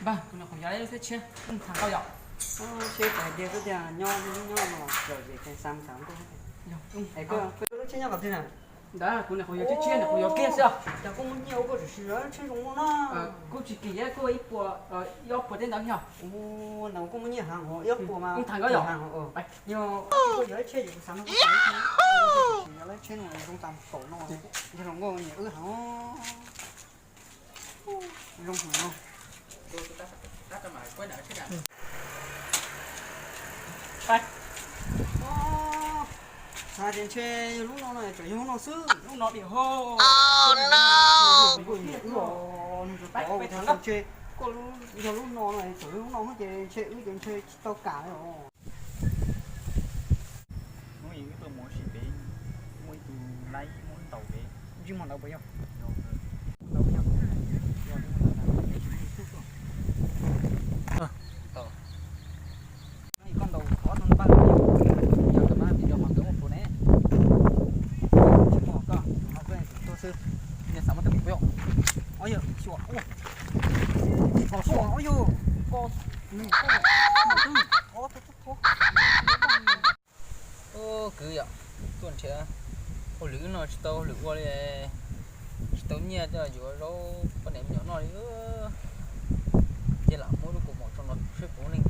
Npawg, kuv nyuam qhuav yuav lub tsheb tshiab, wb mus tham nkauj yom. Seb puas hais tias koj tias nyob nyob no lom zem ces xa mus tham nkauj. Es koj lub tsheb nyob qhov twg na? Ntawd kuv nyuam qhuav yuav tsheb tshiab, nyuam qhuav yuav kiag xwb os. Cas koj muaj nyiaj ua koj tsis siv lub tsheb zoo no na? Kuv tsis kim, kuv ib puas, ib ob puas tej ntawd yog. Ntawd koj muaj nyiaj heev os, ib ob puas mas. Wb tham nkauj yom. Yog koj yuav lub tsheb ces kuv xav no, koj siv lub tsheb no zoo tas kaum no, yog hluas nkauj nyiam wb heev. Zoo heev no. Xav tias ntshe yog lub no no, tsam yog lub no xwb, lub no dim hos. Ntshe koj yog lub no no, tsam lub no ces ntshe wb ces ntshe tsis tau kam li os. Hnub ib tuaj mus ua si pem, muaj ib tug laib muab ntaus pem. Ntsej muag ntawd puas yog? Ntawd puas yog? Koj ntaus qhov no npaj, yog koj mas vim rau qhov nkawd muaj plhuav ne. Ntsej muag koj, no koj tuaj xwb, xav muab tej puas yog? Ob yog xyuas, kos xyuas, ob yog kos, kwv yom, tuaj nrhiav hauj lwm no tsis tau hauj lwm ua li, tsis tau nyiaj coj yuav zaub poj niam me nyuam noj li. Ces lam muab lub kaus mom tso no seb puas muaj neeg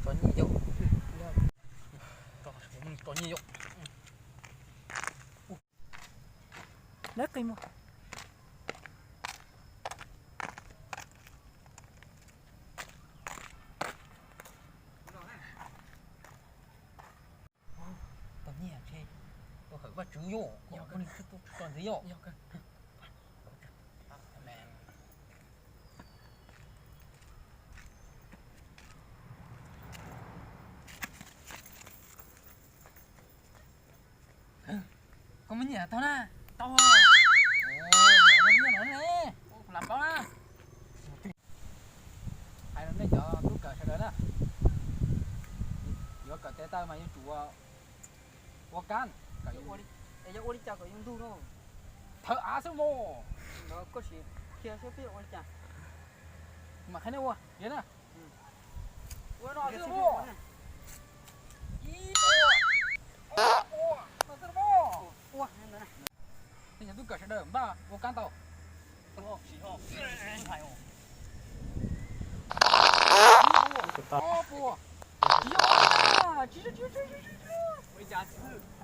tso nyiaj yau. Tso nyiaj yau. Lawv qi mus. Tau nyiaj ntshe tau hawm Vajtswv yom, yog koj tsis tau ntxiv yom. Koj muaj nyiaj tau na, tau. Lam paub na. Hais rau nej cov tub kawm sawv daws na, yuav kawm tes taw mas yuav tsum ua kab, kawm, es yog ua li cas kom yuav ntug no? Thawv av xwb mog. Koj sim qhia seb peb ua li cas. Mam qhia nej ua, yog na. Ua no xwb mog. Ib puas, ob puas, no xwb mog. Nej cov tub kawm sawv daws npaj ua kab tau. Ob puas, tsis yog, tsis yog, tsis yog, tsis yog.